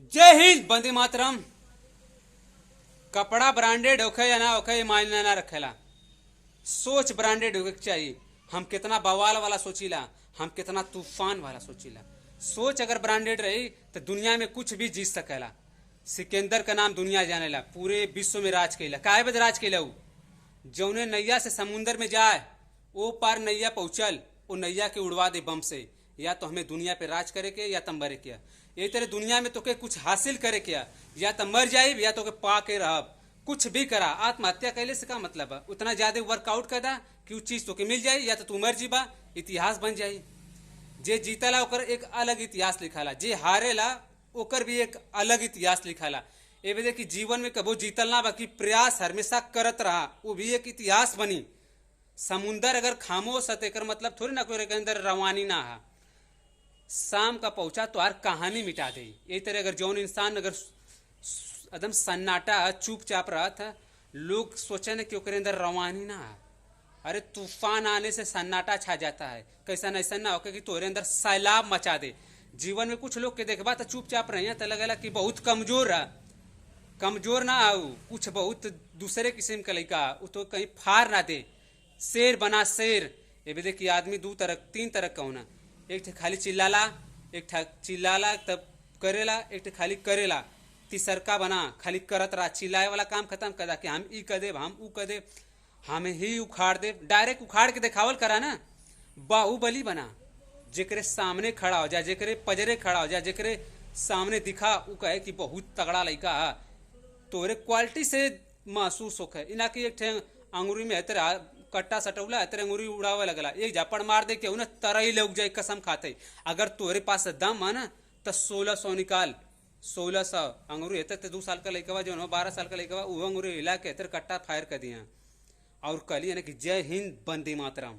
जय हिंद, वंदे मातरम। कपड़ा ब्रांडेड होखे या ना होखे, ये मायने ना रखेला। सोच ब्रांडेड होके के चाहिए। हम कितना बवाल वाला सोचिला, हम कितना तूफान वाला सोचिला। सोच अगर ब्रांडेड रही तो दुनिया में कुछ भी जीत सकेला। सिकंदर का नाम दुनिया जानेला, पूरे विश्व में राज कैला। काहे बदे राज कैला? ऊ जौने नैया से समुंदर में जाए, ओ पार नैया पहुँचल, वो नैया के उड़वा दे बम से। या तो हमें दुनिया पे राज करे के या तो मरे के। यही तरह दुनिया में तो के कुछ हासिल करे के, या तो मर जाए या तो के पा के रहब। कुछ भी करा, आत्महत्या कैले से का मतलब है? उतना ज्यादा वर्कआउट कर दा कि वो चीज़ तो के मिल जाए, या तो तू मर जीबा, इतिहास बन जाए। जे जीतला ओकर एक अलग इतिहास लिखाला, जे हारेला ओकर भी एक अलग इतिहास लिखाला। ए बदे कि जीवन में कबो जीतल ना, बाकी प्रयास हमेशा करत रहा, वो भी एक इतिहास बनी। समुंदर अगर खामोश है तो एकर मतलब थोड़ी ना कोई के अंदर रवानी ना है। शाम का पहुंचा तो हर कहानी मिटा दे। यही तरह अगर जौन इंसान अगर एकदम सन्नाटा चुपचाप रहा था, लोग सोचे ना कि ओकरे अंदर रवानी ना है। अरे तूफान आने से सन्नाटा छा जाता है। कैसा ऐसा ना होके कि तोरे अंदर सैलाब मचा दे। जीवन में कुछ लोग के देखबा तो चुपचाप रही तो लगेला कि बहुत कमजोर है। कमजोर ना आऊ, कुछ बहुत दूसरे किस्म का लड़का, वो तो कहीं फार ना दे। शेर बना शेर। ये भी देखिए आदमी दो तरह तीन तरह का होना, एक ठे खाली चिल्लाला, एक ठे चिल्लाला तब करेला, एक ठे खाली करेला। तीसरका बना खाली करत रहा, चिल्लाए वाला काम खत्म कर दा कि हम ई कर देब, हम ऊ कर देब, हम ही उखाड़ देब। डायरेक्ट उखाड़ के देखावल करा ना। बाहुबली बना, जेकरे सामने खड़ा हो जा, जेकरे पजरे खड़ा हो जा, जेकरे सामने दिखा ऊ कहे कि बहुत तगड़ा लड़का है। तोरे क्वालिटी से महसूस होखे। इना कि एक ठे अंगुरी में तेरे कट्टा सटौला, तेरे अंगुरी उड़ावे लगला, एक झापड़ मार दे के ना तरई लग जाए कसम खाते। अगर तोरे पास दम है ना तो 1600 निकाल, 1600 अंगुरी है तो 2 साल का लड़का जो 12 साल का लड़का वो अंगुरी हिला के तेरे कट्टा फायर कर दिया। और कहली ना कि जय हिंद, वंदे मातरम।